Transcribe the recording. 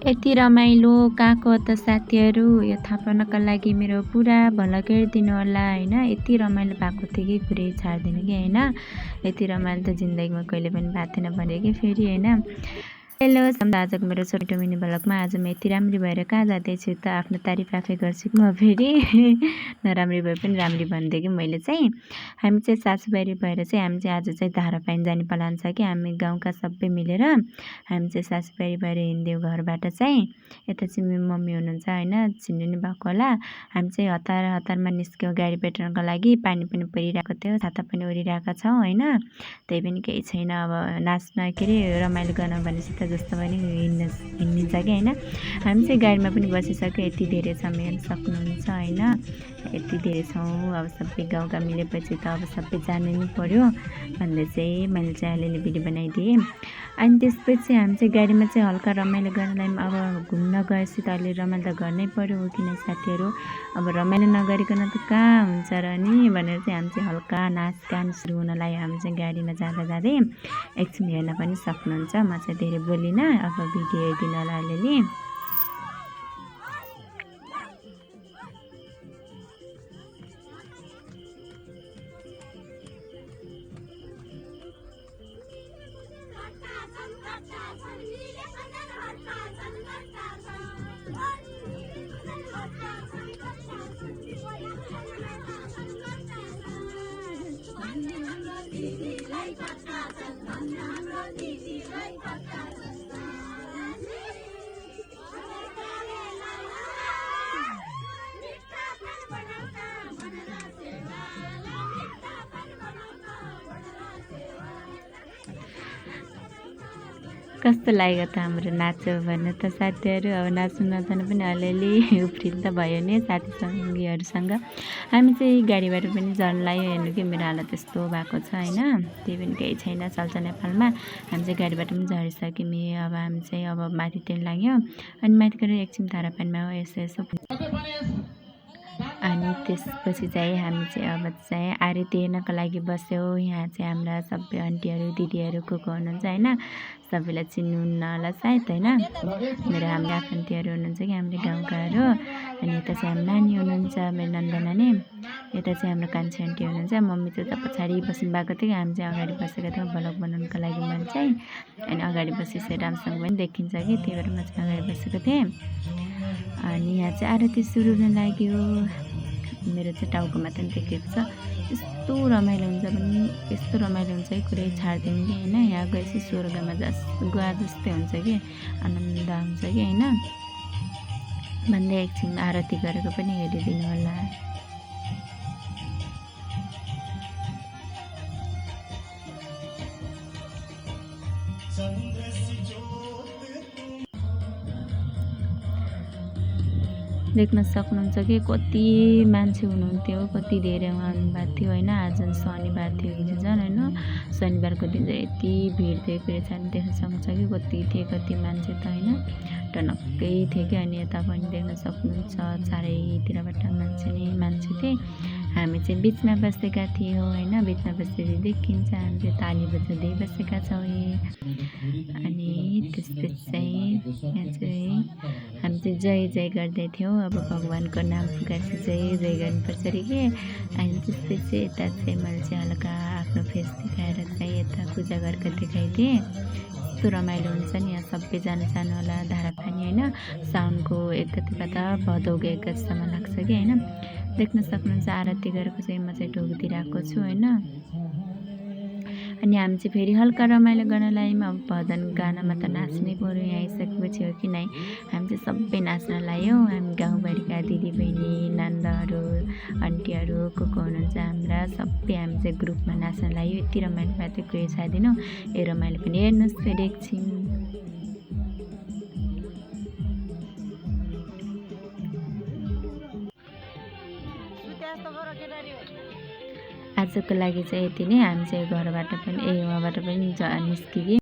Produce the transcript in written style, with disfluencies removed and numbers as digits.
यति रमाइलो कहाँको त साथीहरू, यो थाहा पाउनका लागि मेरो पुरा भलो गरिदिनु होला हैन। यति रमाइलो भएको थियो कि कुरै छाड्दिनँ कि हैन। यति रमाइलो त जिन्दगीमा कहिले पनि भएको थिएन भने कि फेरि हैन। हेलो आजको मेरो छोटो मिनी ब्लगमा आज म यति राम्री भएर कहाँ जाँदैछु त आफ्नो तारिफ आफै गर्छु कि म फेरि नराम्री भए पनि राम्री भनिदिएँ कि मैले चाहिँ। हामी चाहिँ सासूबारी भएर चाहिँ हामी चाहिँ आज चाहिँ धारा पाइन जाने प्लान छ कि हामी गाउँका सबै मिलेर हामी चाहिँ सासूबारी भएर हिँड्यौँ घरबाट चाहिँ। यता चाहिँ मेरो मम्मी हुनुहुन्छ हैन, चिन्नु नि भएको होला। हामी चाहिँ हतारमा निस्क्यौँ गाडी पेट्रोलको लागि। पानी पनि परिरहेको थियो, छाता पनि ओढिरहेका छौँ हैन। त्यही पनि केही छैन, अब नाच्न के अरे रमाइलो गर्न भनेपछि त जस्तो पनि हिँड्निन्छ कि हैन। हामी चाहिँ गाडीमा पनि बसिसक्यो, यति धेरै छ हेर्न सक्नुहुन्छ हैन। यति धेरै छौँ, अब सबै गाउँका मिलेपछि त अब सबै जानु नै पर्यो भन्दै चाहिँ मैले चाहिँ अलिअलि भिडियो बनाइदिएँ। अनि त्यसपछि हामी चाहिँ गाडीमा चाहिँ हल्का रमाइलो गर्नलाई अब घुम्न गएपछि त अलि रमाइलो त गर्नै पर्यो हो किन साथीहरू। अब रमाइलो नगरिकन त कहाँ हुन्छ र नि भनेर चाहिँ हामी चाहिँ हल्का नाचगान सुरु हुन लाग्यो। हामी चाहिँ गाडीमा जाँदै एकछिन हेर्न पनि सक्नुहुन्छ। म चाहिँ धेरै बोलिनँ, अब भिडियो हेरिदिनु होला अलिअलि। कस्तो लाग्यो त हाम्रो नाच्यो भन्नु त साथीहरू। अब नाच्नु नजानु पनि अलिअलि उफ्रिनु त भयो नि साथीसँगीहरूसँग। हामी चाहिँ गाडीबाट पनि झर्न लाग्यो, हेर्नु कि मेरो हालत यस्तो भएको छ हैन। त्यही पनि केही छैन, चल्छ नेपालमा। हामी चाहिँ गाडीबाट पनि झरिसक्यौँ। अब हामी चाहिँ अब माथितिर लाग्यो। अनि माथि गएर एकछिन धारा पानीमा यसो अनि त्यसपछि चाहिँ हामी चाहिँ अब चाहिँ आरती हेर्नको लागि बस्यौँ। यहाँ चाहिँ हाम्रा सबै आन्टीहरू दिदीहरू को हुनुहुन्छ हैन, सबैलाई चिन्नुहुन्न होला सायद हैन। मेरो हाम्रो आफन्तीहरू हुनुहुन्छ कि हाम्रो गाउँकाहरू। अनि यता चाहिँ हाम्रो नानी हुनुहुन्छ, मेरो नन्दा नानी। यता चाहिँ हाम्रो कान्छी आन्टी हुनुहुन्छ। मम्मी चाहिँ उता पछाडि बस्नु भएको थियो, हामी चाहिँ अगाडि बसेका थियौँ भ्लग बनाउनको लागि मैले चाहिँ। अनि अगाडि बसेपछि राम्रोसँग पनि देखिन्छ कि, त्यही भएर म चाहिँ अगाडि बसेको थिएँ। अनि यहाँ चाहिँ आरती सुरु हुन लाग्यो। मेरो चाहिँ टाउकोमा पनि देखेको छ। यस्तो रमाइलो हुन्छ पनि, यस्तो रमाइलो हुन्छ कि कुरै छाड्दिनँ कि हैन। यहाँ गएपछि स्वर्गमा गए जस्तै हुन्छ कि, आनन्द हुन्छ कि हैन भन्दै एकछिन आरती गरेको पनि हेरिदिनु होला। देख्न सक्नुहुन्छ कि कति मान्छे हुनुहुन्थ्यो, कति धेरै आउनुभएको थियो हैन। आज शनिबार थियो कि झन् हैन, शनिबारको दिन चाहिँ यति भिड थियो कि चाहिँ देख्न सक्नुहुन्छ कि कति थिए, कति मान्छे त हैन, टनक्कै थियो कि। अनि यता पनि देख्न सक्नुहुन्छ चारैतिरबाट मान्छे नै मान्छे थिए। हामी चाहिँ बिचमा बसेका थियौँ हैन, बिचमा बसेर देखिन्छ हामी चाहिँ ताली बजाउँदै बसेका छौँ। अनि त्यसपछि चाहिँ यहाँ चाहिँ हामी चाहिँ जय गर्दै थियौँ। अब भगवानको नाम पुकारेपछि जय गर्नुपर्छ अरे कि। अनि त्यसपछि यता चाहिँ मैले चाहिँ हल्का आफ्नो फेस देखाएर चाहिँ यता पूजा गरेर देखाइदिएँ। यस्तो रमाइलो हुन्छ नि, यहाँ सबैजना जानु होला धारा पानी हैन। साउनको 1 गतेबाट भदौको 1 गतेसम्म लाग्छ कि हैन। देख्न सक्नुहुन्छ आरती गरेको चाहिँ म चाहिँ ढोगदिरहेको छु हैन। अनि हामी चाहिँ फेरि हल्का रमाइलो गर्नलाई अब भजन गानामा त नाच्नै पर्यो। यहाँ आइसकेपछि हो कि नै हामी चाहिँ सबै नाच्न लाग्यौँ। हामी गाउँभरिका दिदीबहिनी नान्दाहरू आन्टीहरू को हुनुहुन्छ हाम्रा सबै हामी चाहिँ ग्रुपमा नाच्न लाग्यो। यति रमाइलो भएको थियो कुरै छाड्दिनँ। यो रमाइलो पनि हेर्नुहोस् फेरि एकछिन। आजको लागि चाहिँ यति नै। हामी चाहिँ घरबाट पनि वहाँबाट पनि निस्कियो।